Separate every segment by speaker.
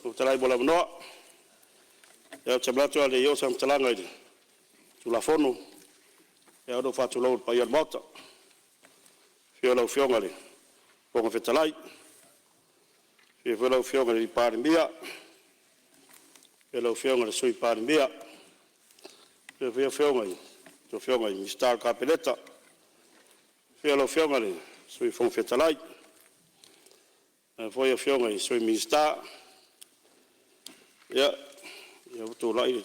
Speaker 1: Fetalai mo le avanoa. Ou te manatu a le i oo se faamatalaga i le Tulafono, e ao ona ou faatulou i le paia o le Maota, i le afio o lau Afioga i le Fofoga Fetalai, afio foi lau Afioga i le Palemia, afio lau Afioga i le Sui Palemia, afifio foi Afioga i Minisita o le Kapeneta, afio lau Afioga i le Sui Fofoga Fetalai, faapea foi Afioga i Sui Minisita. Ia, lea ua tulai le…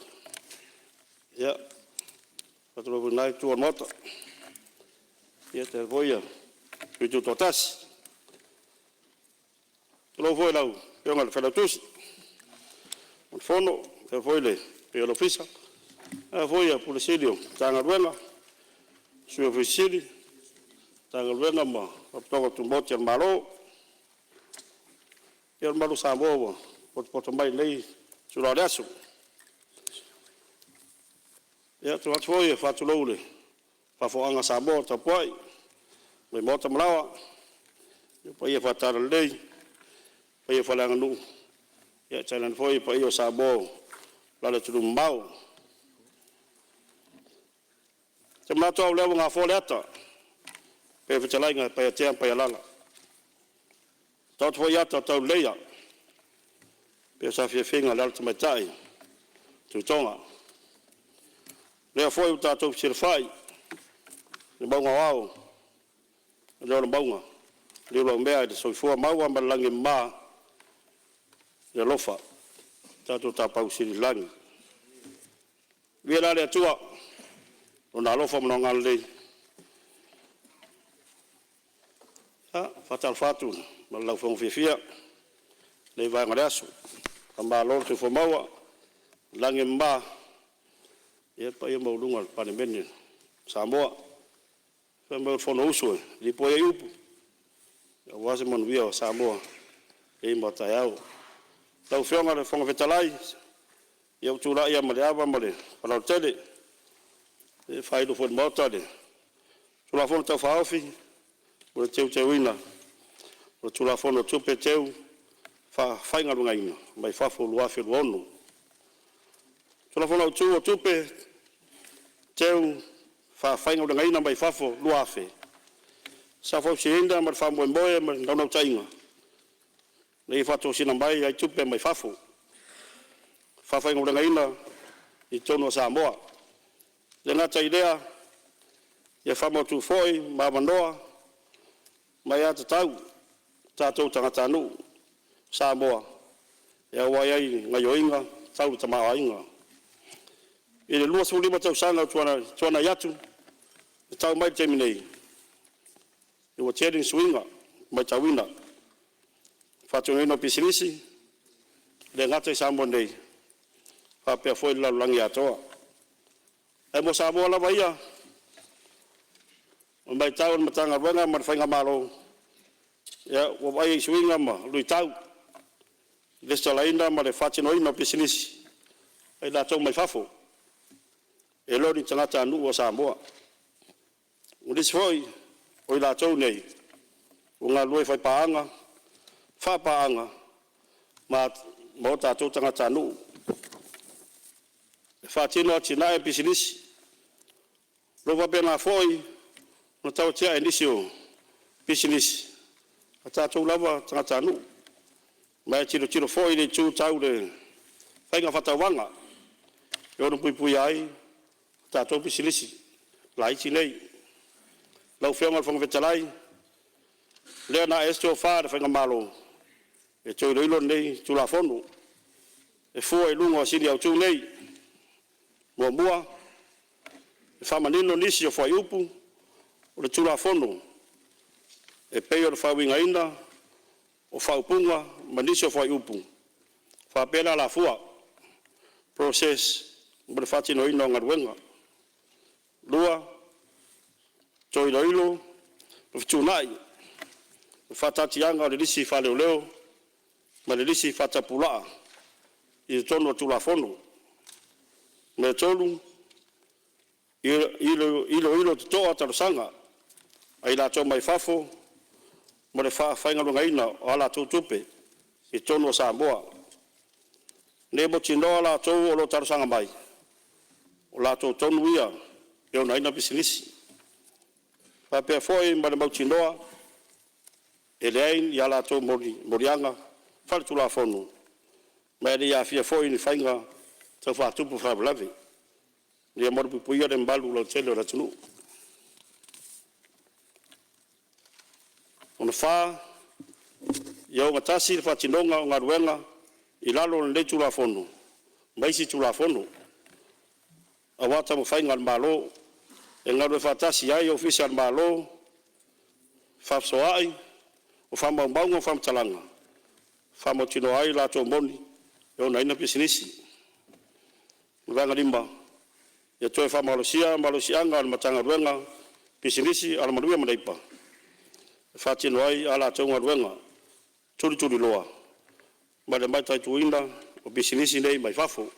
Speaker 1: Ia, e faatulou foi i lena itu o le Maota, ia tainane foi sui tutoatasi. Tulou foi lau Afioga i le Failautusi o le Fono faapea foi le paia o le Ofisa, ae a foi Ofisa Sili o Matagaluega, Sui Ofisa Sili o Matagaluega ma Faalapotopotoga Tumaoti a le Malo. Ia, o le mamalu o Samoa ua potopoto mai i lenei itula o le aso. Ia, ou te manatu foi e faatulou i le faafofogaaga a Samoa o tapuai mai maota ma laoa, i paia faale-Talalelei, paia faaleaganuu, ae tainane foi paia o Samoa o lo o i atunuu mamao. Ou te manatu o lea ua gafoa le ata e pei o le fetalaiga a Paiatea ma Paialala, ua taoto foi ata o tauleleia pei o saafiafiaga a le alo tamaitai o Tuitoga. O lea foi ua tatou fesilafai i le mauga o Ao, e le o le mauga liulaumea i le soifua maua ma le lagi e mama, i le alofa o lo tatou Tapaau Sili i le lagi. Viia la le Atua i Lona alofa ma Lona agalelei. E faatalofa atu ma le laufofoga fiafia i lenei vaega o le aso. Faamalo le soifua maua i le lagi e mama i le paia maualuga o le Palemene o Samoa. Fai mai o le Fonousu e lipoi ai upu aua se manuia o Samoa nei ma a taeao. Lau Afioga i le Fofoga Fetalai, ia ua ou tulai lava ma le ava ma le faaaloalo tele e faailo foi i le Maota le Tulafono Tau Faaofi o le Teuteuina o le Tulafono o Tupe Teu Faafaigaluegaina mai Fafo 2026. Tulafono Autu o Tupe Teu Faafaigaluegaina mai Fafo 2000, sa fausiaina ma le faamoemoe ma le naunautaiga ina ia faatosina mai ai tupe mai fafo faafaigaluegaina i totonu o Samoa. E le gata i lea, ia faamautu foi ma avanoa ma aiatatau a tatou tagatanuu Samoa e auai ai i gaoioiga tau le tamaoaiga. I le 25 tausaga ua tuanai atu e tau mai i le taimi nei, ua tele ni suiga matauina i le faatinoina o pisinisi, e le gata i Samoa nei faapea foi le lalolagi atoa. Ae mo Samoa lava ia, o le matau a le Matagaluega ma le Faigamalo, ia ua vaaia suiga ma luitau i le lesitalaina ma le faatinoina o pisinisi a i latou mai fafo e le o ni tagatanuu o Samoa. O nisi foi o i latou nei ua galulue faipaaga, faapaaga ma o tatou tagatanuu e faatino atinae o pisinisi. O lo o faapena foi ona tau atiae nisi o pisinisi a tatou lava tagatanuu. Ma e tilotilo foi i le itu tau le faiga faatauvaga e ono puipuia ai tatou pisinisi laiti nei. Lau Afioga i le Fofoga Fetalai, o lea na ae ai se tofa i le Faigamalo e toe iloilo lenei Tulafono e fua i luga o sini autu nei. Muamua, e faamanino nisi o fuaiupu o le Tulafono e pei o le faauigaina o faaupuga ma nisi o fuaiupu faapea le alafua (process) mo le faatinoina o galuega. Lua, toe iloilo ma fetuunai le faataatiaga o le lisi faaleoleo ma le lisi faatapulaa i totonu o le Tulafono. Ma le tolu, iloilo totoa talosaga a i latou mai fafo mo le faafaigaluegaina o a latou tupe. i totonu o Samoa. Ina ia mautinoa latou o lo o talosaga mai, o latou tonu ia e ona ina pisinisi, faapea foi ma le mautinoa e leai ni a latou moliaga faaletulafono ma e le i aafia foi i ni faiga tau faatupu faalavelave, ina ia malupuipuia le mamalu lautele o le atunuu. 4. Ia ogatasi le faatinoga o galuega i lalo o lenei Tulafono ma isi Tulafono aua taumafaiga a le Malo e galulue faatasi ai Ofisa o le Malo, fefaasoaai o faamaumauga ma faamatalaga, faamautinoa ai latou moni e onaina pisinisi. 5. Ia toe faamalosia malosiaga o le Matagaluega o Pisinisi, Alamanuia ma Leipa e faatino ai a latou galuega tulituliloa ma le mataituina o pisinisi nei mai fafo.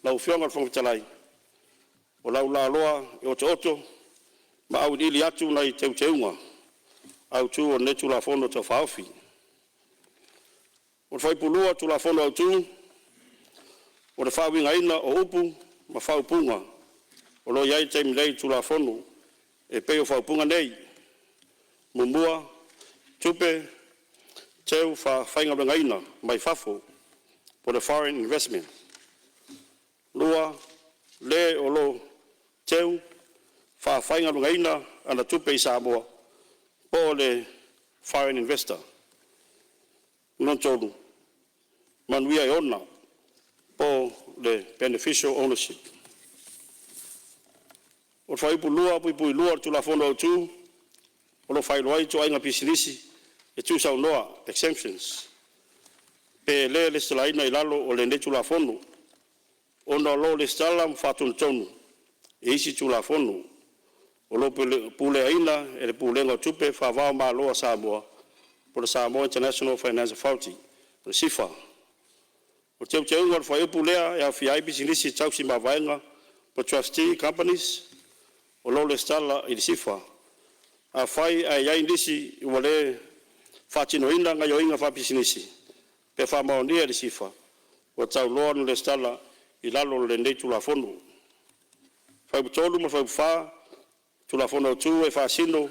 Speaker 1: Lau Afioga i le Fofoga Fetalai, o le a ou loa e otooto ma auiliili atu nai teuteuga autu o lenei Tulafono Tau Faaofi. O le Fuaiupu 2 o le Tulafono Autu, o le faauigaina o upu ma faaupuga o lo o i ai i le taimi nei i le Tulafono e pei o faaupuga nei: 1. Tupe Teu Faafaigaluegaina mai Fafo po o le Foreign Investment. 2. Le o lo o teu faafaigaluegaina ana tupe i Samoa po o le Foreign Investor. 3. Manuia e ona po o le Beneficial Ownership. O le Fuaiupu 2(2) o le Tulafono Autu, o lo o faailoa ai ituaiga pisinisi e tuusaunoa (exemptions) pe le lesitalaina i lalo o lenei Tulafono, ona o lo o lesitala ma faatonutonu e isi Tulafono o lo o puleaina e le Pulega o Tupe Faava-o-Malo a Samoa po o le Samoa International Finance Authority (SIFA). O le teuteuga o le fuaiupu lea ia aofia ai pisinisi tausi mavaega po o trustee companies o lo o resitala i le SIFA. Afai ae i ai nisi ua le faatinoina gaoioiga faapisinisi pe faamaonia e le SIFA, ua tatau loa ona resitala i lalo o lenei Tulafono. Fuaiupu 3 ma le Fuaiupu 4 Tulafono Autu e faasino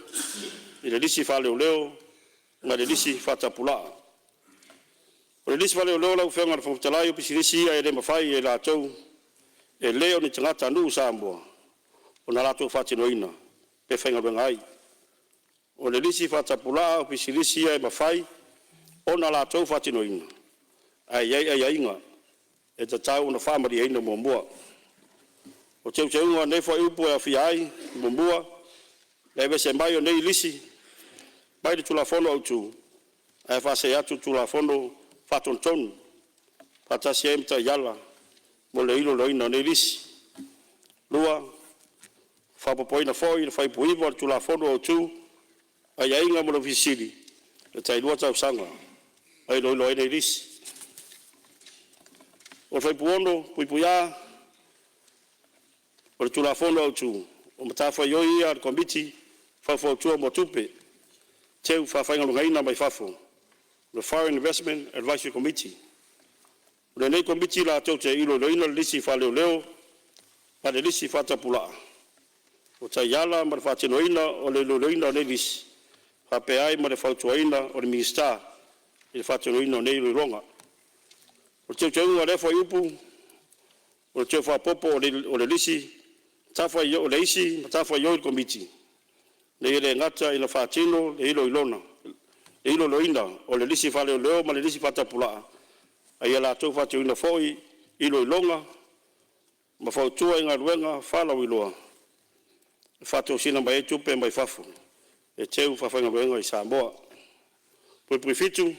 Speaker 1: i le lisi faaleoleo ma le lisi faatapulaa. O le lisi faaleoleo lau Afioga i le Fofoga Fetalai, o pisinisi ia e le mafai e i latou e le o ni tagatanuu Samoa ona latou faatinoina pe faigaluega ai. O le lisi faatapulaa o pisinisi ia e mafai ona latou faatinoina, ae i ai aiaiga e tatau ona faamalieina muamua. O teuteuga o lenei fuaiupu e aofia ai: 1. Le aveese ai o lenei lisi mai le Tulafono Autu ae faasee atu i le Tulafono Faatonutonu, faatasi ai ma taiala mo le iloiloina o nei lisi. 2. Faaopoopoina foi i le Fuaiupu 9 o le Tulafono Autu aiaiga mo le Ofisa Sili e tai lua tausaga e iloilo ai nei lisi. O le Fuaiupu 6(a) o le Tulafono Autu, o matafaioi ia a le Komiti Faufautua mo Tupe Teu Faafaigaluegaina mai Fafo (Foreign Investment Advisory Committee). O lenei Komiti latou te iloiloina le lisi faaleoleo ma le lisi faatapulaa, o taiala mo le faatinoina o le iloiloina o nei lisi, faapea ai ma le fautuaina o le Minisita i le faatinoina o nei iloiloga. O le teuteuga o lea fuaiupu, o le toe faaopoopo o le isi matafaioi a le Komiti nei, e le gata ina faatino le iloiloina o le lisi faaleoleo ma le lisi faatapulaa, a ia latou faatinoina foi iloiloga ma fautua i galuega faalauiloa e faatosina mai ai tupe mai fafo e teu faafaigaluega i Samoa. 7A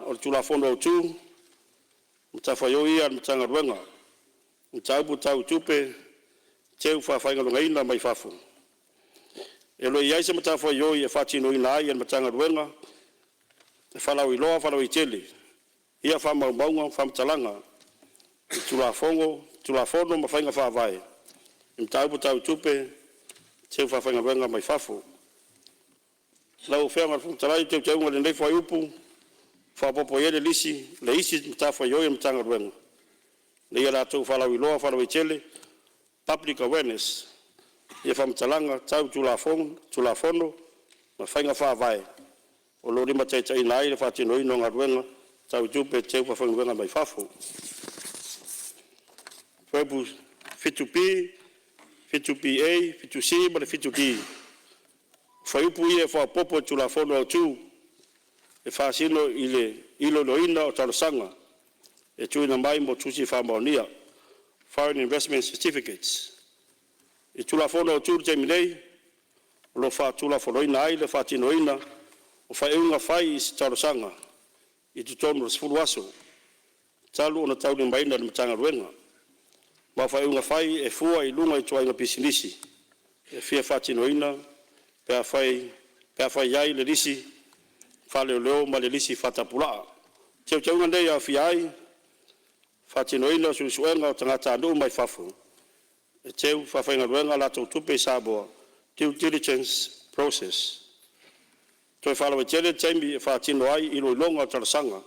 Speaker 1: o le Tulafono Autu, o matafaioi ia a le Matagaluega i mataupu tau tupe teu faafaigaluegaina mai fafo. E le o i ai se matafaioi e faatinoina ai e le Matagaluega le faalauiloa faalauaitele ia faamaumauga ma faamatalaga i Tulafono ma faiga faavae i mataupu tau tupe teu faafaigaluega mai fafo. Lau Afioga i le Fofoga Fetalai, o Teuteuga o lenei Fuaiupu, Faaopoopo i ai le isi matafaioi a le Matagaluega ina ia latou faalauiloa faalauaitele (public awareness) ia faamatalaga tau Tulafono ma Faiga Faavae o lo o limataitaiina ai le faatinoina o galuega tau tupe teu faafaigaluega mai fafo. Fuaiupu 7B, 7BA, 7C ma le 7D, o fuaiupu ia e faaopoopo i le Tulafono Autu e faasino i le iloiloina o talosaga e tuuina mai mo Tusi Faamaonia (Foreign Investment Certificates). I le Tulafono Autu i le taimi nei, o lo o faatulafonoina ai le faatinoina o faaiuga fai i se talosaga i totonu o le 10 aso talu ona taulimaina e le Matagaluega, ma o faaiuga fai e fua i luga o ituaiga pisinisi e fia faatinoina pe a i ai le lisi faaleoleo ma le lisi faatapulaa. O Teuteuga nei e aofia ai: Faatinoina o suesuega o tagatanuu mai fafo e teu faafaigaluega a latou tupe i Samoa (Due Diligence Process). Toe faalauaitele le taimi e faatino ai iloiloga o talosaga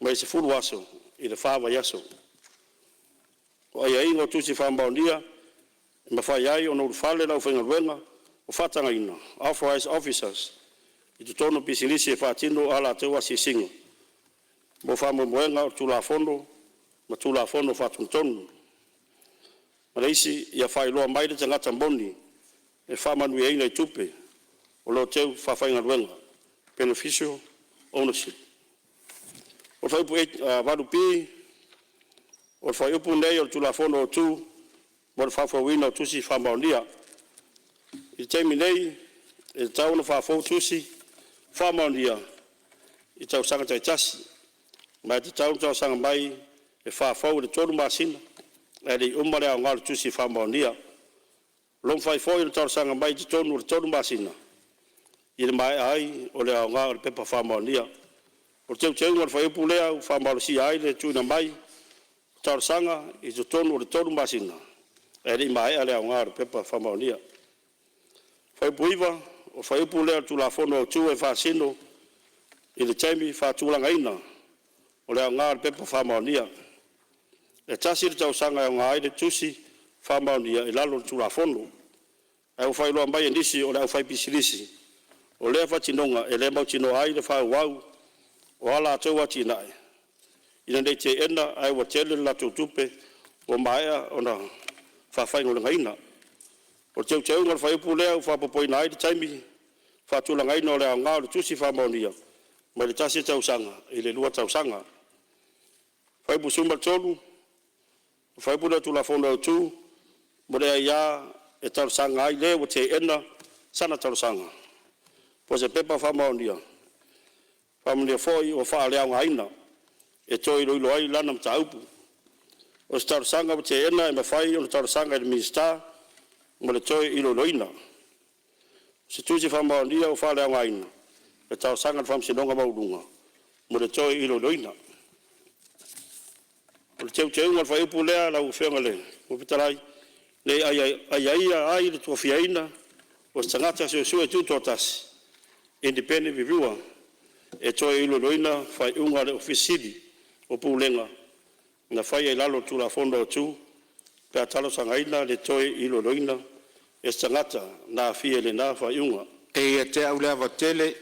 Speaker 1: mai le 10 aso i le 4 vaiaso. O aiaiga o Tusi Faamaonia e mafai ai ona ulufale le aufaigaluega ua faatagaina (authorized officers) i totonu o pisinisi e faatino a latou asiasiga mo faamoemoega o le Tulafono ma Tulafono Faatonutonu. Ia faailoa mai le tagata moni e faamanuiaina i tupe o lo o teu faafaigaluega (beneficial ownership). O le Fuaiupu 8B, o le fuaiupu lenei o le Tulafono Autu mo le faafouina o tusi faamaonia. I le taimi nei, e tatau ona faafou tusi faamaonia i tausaga taitasi, ma e tatau ona talosaga mai e faafou i le 3 masina ae le i uma le aoga o le tusi faamaonia. O lo o mafai foi ona talosaga mai i totonu o le 3 masina i le maea ai o le aoga o le pepa faamaonia. O le teuteuga o le fuaiupu lea ua faamalosia ai le tuuina mai o talosaga i totonu o le 3 masina ae le i maea le aoga o le pepa faamaonia. Fuaiupu 9, O le fuaiupu lea o le Tulafono Autu e faasino i le taimi faatulagaina o le aoga o le pepa faamaonia. E tasi le tausaga e aoga ai le tusi faamaonia i lalo o le Tulafono. Ae ua faailoa mai e nisi o le aufaipisinisi, o lea faatinoga e le mautinoa ai le faaauau o a latou atinae ina nei teena ae ua tele le latou tupe ua maea ona faafaigaluegaina. O le teuteuga o le fuaiupu lea ua faaopoopoina ai le taimi faatulagaina o le aoga o le tusi faamaonia mai le tasi tausaga i le lua tausaga. Fuaiupu 13, O le fuaiupu lea o le Tulafono Autu mo le aia e talosaga ai le ua teena sana talosaga mo se pepa faamaonia, faamaonia foi ua faaleaogaina, e toe iloilo ai lana mataupu. O se talosaga ua teena e mafai ona talosaga i le Minisita mo le toe iloiloina. O se tusi faamaonia ua faaleaogaina, e talosaga i le Faamasinoga Maualuga mo le toe iloiloina. O le teuteuga o le fuaiupu lea lau Afioga i le Fofoga Fetalai, ina ia aiaia ai le tofiaina o se tagata suesue tutoatasi (independent reviewer) e toe iloiloina faaiuga a le Ofisa Sili o Pulega na faia i lalo o le Tulafono Autu pe a talosagaina le toe iloiloina e se tagata na aafia i lena faaiuga. E ia te au le ava tele,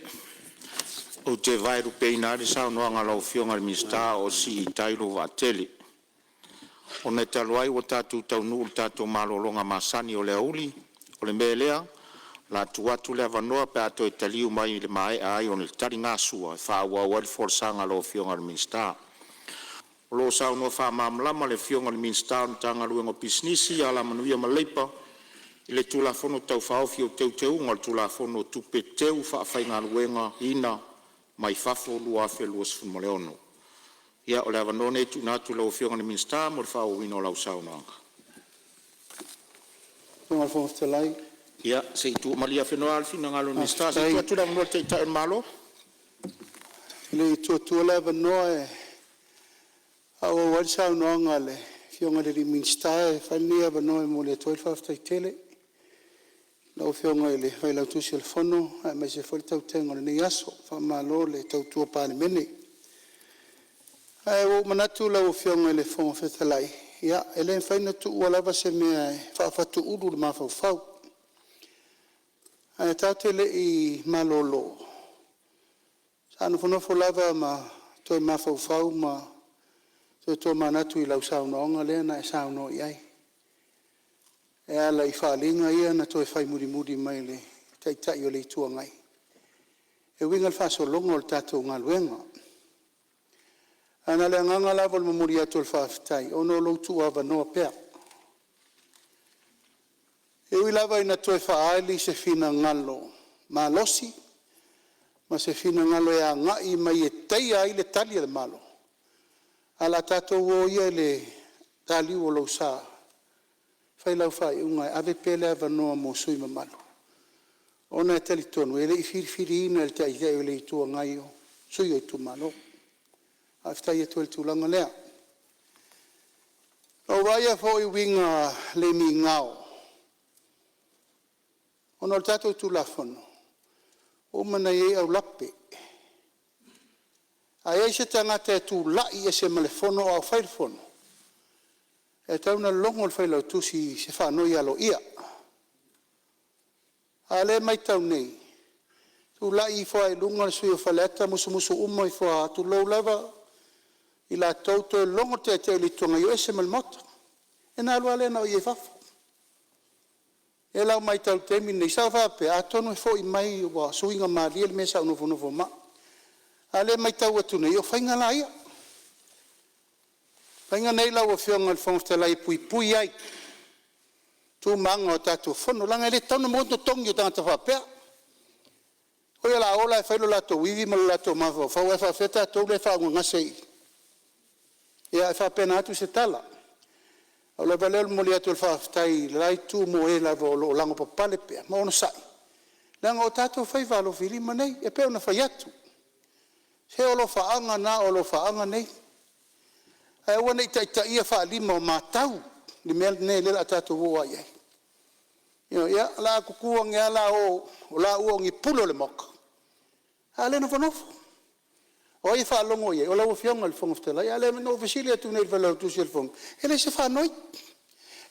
Speaker 1: ou te vaelupeina lava le saunoaga a lau Afioga i le Minisita o sii i tai lou vaatele. Ona e talu ai ua tatou taunuu i le tatou malologa masani o le aoauli, o le mea lea o le a tuu atu le avanoa pe a toe taliu mai i le maea ai o le taligasua e faaauau ai le folasaga a lau Afioga i le Minisita. O lo o saunoa faamalamalama le Afioga i le Minisita o le Matagaluega o Pisinisi, Alamanuia ma Leipa i le Tulafono Tau Faaofi o Teuteuga o le Tulafono o Tupe Teufaafaigaluegaina mai Fafo 2026. Ia o le avanoa lenei e tuuina atu i lau Afioga i le Minisita mo le faaauauina o lau saunoaga. Lau Afioga i le Fofoga Fetalai… Ia se i tuu malie afenoa le finagalo o le Minisita se i tuu atu le avanoa i le Taitai o le Malo. Faafetai. E le i tuu atua le avanoa e faaauau ai le saunoaga a le Afioga i le Minisita, e fai lenei avanoa e momoli atu ai le faafetai tele
Speaker 2: Lau Afioga i le Failautusi o le Fono aemaise foi le tautega o lenei aso, faamalo le tautua Palemene. Ae ua ou manatu lau Afioga i le Fofoga Fetalai, ia e le mafai ona tuua lava se mea e faafatuluulu le mafaufau. Ae tatou te le i malolo, sa nofonofo lava ma toe mafaufau ma toe tomanatu i lau saunoaga lea na e saunoa i ai e ala i faaaliga ia na toe fai mulimuli mai e le Taitai o le Itu Agai e uiga i le faasologa o le tatou galuega. Ae na o le agaga lava o le momoli atu o le faafetai ona o lou tuuavanoa pea. E ui lava ina toe faaali se finagalo malosi ma se finagalo e agai mai e taia ai le Tali a le Malo, ae o le a tatou o ia i le taliu o lou sa e fai lau faaiuga e ave pea le avanoa mo sui usufono mamalu, ona e talitonu e le i filifiliina e le Taitai o le Itu Agai o sui usufono o itumalo. Faafetai atu ai i le tulaga lea. Na ou vaaia foi uiga le migao ona o le tatou Tulafono ua uma ona i ai aulape. A i ai se tagata e tulai ese ma le fono a o fai le fono, e tatau ona logo le failautusi i se faanoi aloaia. A o lea e matau nei, tulai ifo lava i luga le sui usufono mo Faleata musumusu uma ifo lava, tulou lava i latou, toe logo le Taitai o le Itu Agai e o ese ma le Maota. Ia ona alu lava lea na o ia i fafo. O lea la ua matau i le taimi lenei, sa ou faapea atonu e foi mai ua suiga malie le mea sa ou nofonofo ma au. A o lea e matau atu nei, o faiga la ia. O faiga nei lau Afioga i le Fofoga Fetalai e puipui ai tu ma aga o le tatou Fono, leaga e le tatau ona maua ni totogi o tagata faapea. O le a o la e fai lo latou ivi ma le latou mafaufau ae faafefea tatou la e faaaaogagase i i? Ia e faapena atu se tala. Na pau lava lea o le momoli atu o le faafetai i le la itu mo e lava o lo o lavapapale pea ma onosai, leaga o tatou faiva alofilima nei. E pei ona fai atu, se o alofaaga na o alofaaga nei, ae aua ne i taitaia faalima o matau le mea lenei o lea o le a tatou oo lava i ai. Ioe. Ia, o le a tutu ane lava la o, o laua o ni pule o le Maota, a o lea e nofonofo. O ai e faalogo i ai? O lau Afioga i le Fofoga Fetalai. A o lea na ou fesili atu nei i le Failautusi o le Fono, e leai se faanoi.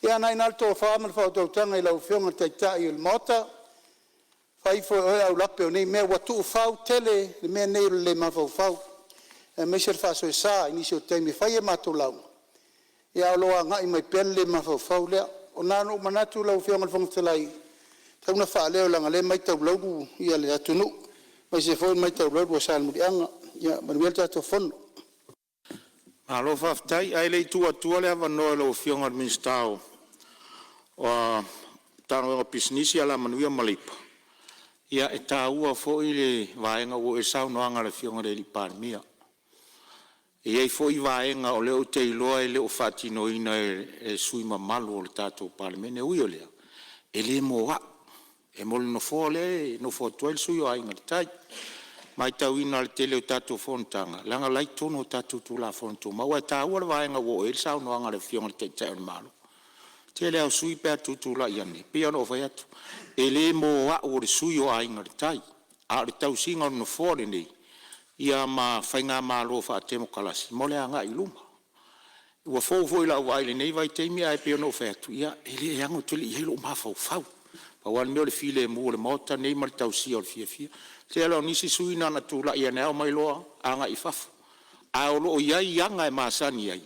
Speaker 2: Ia o lena e i ina le tofa ma le faautautaga i lau Afioga i le Taitai o le Maota, fai ifo e oe aulape o nei mea, ua tuufau tele le mea lenei o le le mafaufau aemaise le faasoesa i nisi o taimi e fai a matou lauga, ae o lo o agai mai pea le le mafaufau lea. Na ona ou manatu lau Afioga i le Fofoga Fetalai, e tatau ona faaleo leaga o lea e matau laulu le atunuu, aemaise foi o le matau laulu a Salemuliaga. Ia manuia le tatou Fono. Malo faafetai. Ae le i tuu atua le avanoa i lau Afioga i le Minisita o Pisinisi, Alamanuia ma Leipa, ia e taua foi le vaega ua oo i ai le saunoaga a le Afioga i le Palemia. E i ai foi vaega o lea ou te iloa e le o faatinoina e sui usufono mamalu o le tatou Palemene. E ui o lea, e le mo au, e mo le Nofoa lea e nofo atu ai le sui usufono o Aiga i le Tai. E matauina i le tele o tatou fonotaga, leaga o la e i totonu o tatou Tulafono Tumau. Ae taua le vaega ua oo i ai le saunoaga a le Afioga i le Taitai o le Malo. O le tele lava o sui usufono pe a tutulai ane, e pei lava ona ou fai atu, e le mo au o le sui usufono o Aiga i le Tai, a o le tausiga o le Nofoa lenei ia ma faigamalo faatemokarasi mo le agai i luma. Ua fou foi i lau vaai i lenei vaitaimi, ae pei ona ou fai atu, ia, e le ano tele i ai lou mafaufau. Pau lava le mea o le filemu o le Maota lenei ma le tausia o le fiafia. O le tele o nisi sui usufono na ona tulai ane lava omai loa agai i fafo. Ae o lo o i ai aga e masani ai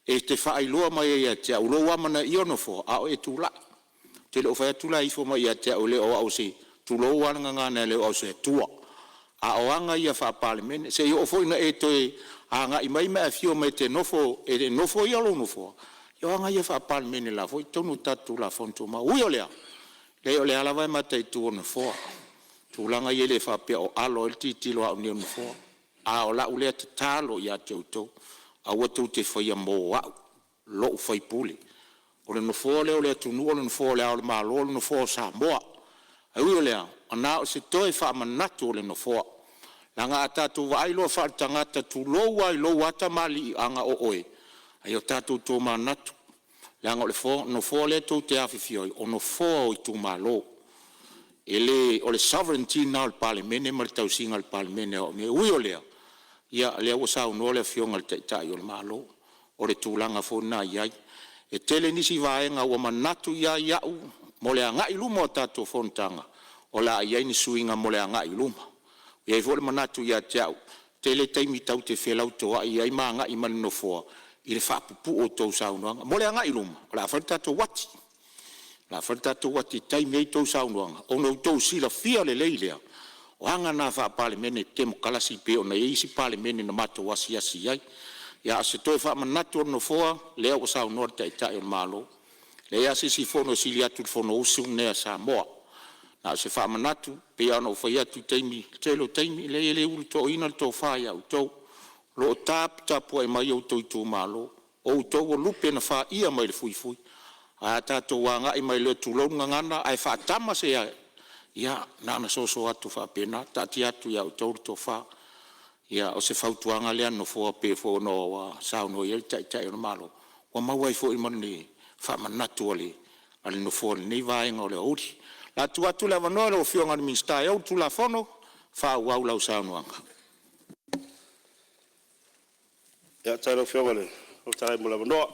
Speaker 2: e te faailoa mai ai ia te au lou amanaia o le Nofoa a o e tulai. Ou te le o fai atu la e ifo mai ia te au, e le o au o se, tulou lava le gagana, e le o au o se Atua. A o aga ia faa-Palemene, se i oo foi ina e toe agai mai ma e afio mai e te nofo e nofoia lou nofoa, ia o aga ia faa-Palemene o la foi e i totonu o tatou Tulafono Tumau. Ui o lea, leai o lea lava e mataitu e le Nofoa tulaga ia e le faapea o alo ai le tilotilo a au nei o le Nofoa. A o lau lea tatalo ia te outou, aua tou te faia mo au, lou sui usufono. O le Nofoa lea o le atunuu, o le Nofoa o Le Ao o le Malo, o le Nofoa o Samoa. Ae ui o lea, na o se toe faamanatu o le Nofoa, leaga a tatou vaai loa faale-tagata, tulou lava i lou lava tamalii ana o oe, a ia tatou tomanatu, leaga o le Nofoa lea tou te afifio ai, o Nofoa o itumalo. E le o le sovereignty lena o le Palemene ma le tausiga a le Palemene. E ui o lea, o lea ua saunoa le Afioga i le Taitai o le Malo, o le tulaga foi lena e i ai. E tele nisi vaega ua manatu ia ai au mo le agai i luma o a tatou fonotaga, o le a i ai ni suiga mo le agai i luma. E i ai foi le manatu ia te au, tele taimi tatou te felautoai ai ma agai mai le nofoa i le faapupuu o a outou saunoaga. Mo le agai i luma, o le a fai le tatou uati. O le a fai le tatou uati e taimi ai a outou saunoaga ona outou silafia lelei lea, o aga na faa-Palemene temokalasi e pei ona i ai isi Palemene na matou asiasi i ai. A o se toe faamanatu a le Nofoa, o lea ua saunoa le Taitai o le Malo, e leai lava se isi Fono e sili atu i le Fonousu lenei a Samoa. Na o se faamanatu, e pei lava ona ou fai atu i le tele o taimi, e leai e le ulutoaina le tofa ia outou, o lo o taputapuai mai outou itumalo, o outou o lupe na faia mai le fuifui. Ae a tatou agai mai loa tulou le gagana ae faatama se ia na ona soso atu faapena, taatia atu ia outou le tofa. Ia, o se fautuaga lea a le Nofoa pei foi ona saunoa i ai le Taitai o le Malo, ua maua ai foi ma le faamanatu a le Nofoa i lenei vaega o le aoauli. O le a tuu atu le avanoa i lau Afioga i le Minisita e ou le Tulafono e faaauau lau saunoaga.
Speaker 1: Faafetai i lau Afioga i le Fofoga Fetalai mo le avanoa.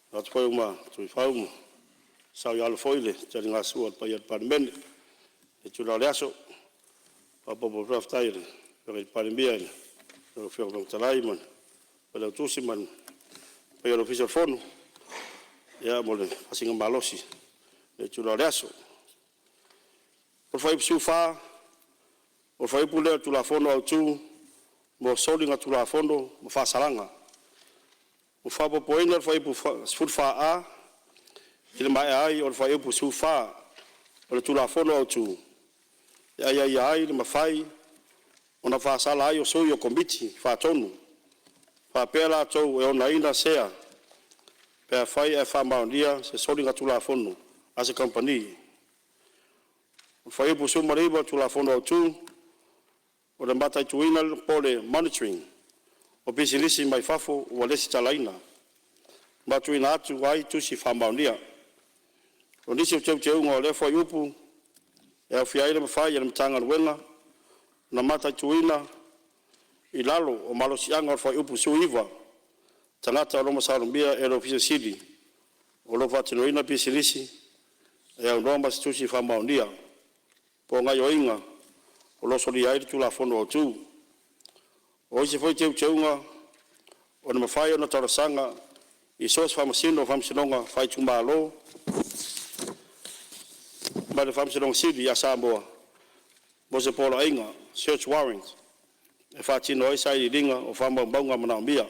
Speaker 1: E manatu foi ua matu i fau ma saoialo foi le taligasua a le paia o le Palemene i lenei itula o le aso. E faaopoopo atu foi le faafetai i le Afioga i le Palemia, lau Afioga i le Fofoga Fetalai ma le Failautusi ma le paia o le Ofisa o le Fono mo le faasiligamalosi i lenei itula o le aso. O le Fuaiupu 14, o le fuaiupu lea o le Tulafono Autu mo Soligatulafono ma Faasalaga. Ua faaopoopoina le Fuaiupu 14A i le maea ai o le Fuaiupu 14 o le Tulafono Autu, e aiaia ai le mafai ona faasala ai o sui o Komiti Faatonu faapea latou e onaina sea pe afai ae faamaonia se soligatulafono a se kamupani. O le Fuaiupu 19 o le Tulafono Autu, o le mataituina po o le monitoring o pisinisi mai fafo ua resitalaina, ma tuuina atu ai tusi faamaonia. O nisi o teuteuga o lea fuaiupu e aofia ai le mafai e le Matagaluega ona mataituina, i lalo o malosiaga o le Fuaiupu 19, tagata o lo o masalomia e le Ofisa Sili o lo o faatinoina pisinisi e aunoa ma se tusi faamaonia o gaoioiga o lo o solia ai le Tulafono Autu. O isi foi teuteuga, o le mafai ona talosaga i so o se Faamasino o Faamasinoga Faaitumalo ma le Faamasinoga Sili a Samoa mo se Poloaiga (search warrant) e faatino ai sailiiliga o faamaumauga manaomia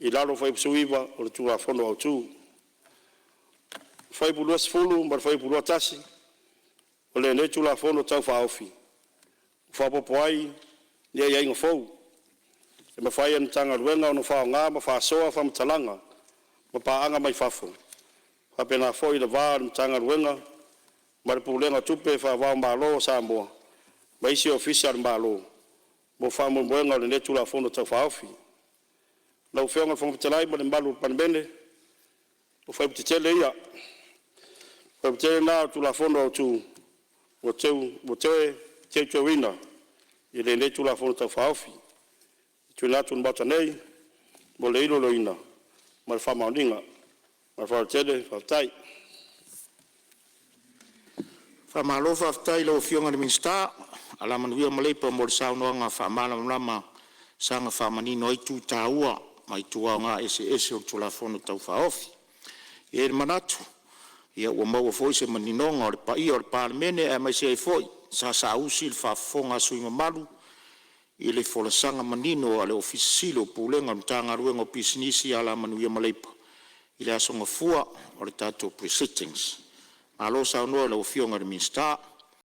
Speaker 1: i lalo o le Fuaiupu 19 o le Tulafono Autu. O le Fuaiupu 20 ma le Fuaiupu 21 o lenei Tulafono Tau Faaofi, ua faaopoopo ai ni aiaiga fou e mafai ai e le Matagaluega ona faaaoga ma faasoa faamatalaga ma paaga mai fafo, faapena foi le va o le Matagaluega ma le Pulega o Tupe Faava-o-Malo o Samoa ma isi Ofisa o le Malo mo faamoemoega o lenei Tulafono Tau Faaofi. Lau Afioga i le Fofoga Fetalai ma le mamalu o le Palemene, o fuaiupu tetele ia, fuaiupu tetele na o le Tulafono Autu ua toe teuteuina i lenei Tulafono Tau Faaofi e tuuina atu i le Maota nei mo le iloiloina ma le faamaoniga. Ma le faaaloalo tele, faafetai. Faamalo faafetai i lau Afioga i le Minisita o Alamanuia ma Leipa mo le saunoaga faamalamalama e saga faamanino ai itu taua ma itu aoga eseese o le Tulafono Tau Faaofi. E i ai le manatu ua maua foi se maninoga o le paia o le Palemene aemaise ai foi sa saausi le faafofoga a sui usufono mamalu i le folasaga manino a le Ofisa Sili o Pulega o le Matagaluega o Pisinisi, Alamanuia ma Leipa i le aso Gafua o le tatou Pre-sitting. Malo saunoa i lau Afioga i le Minisita.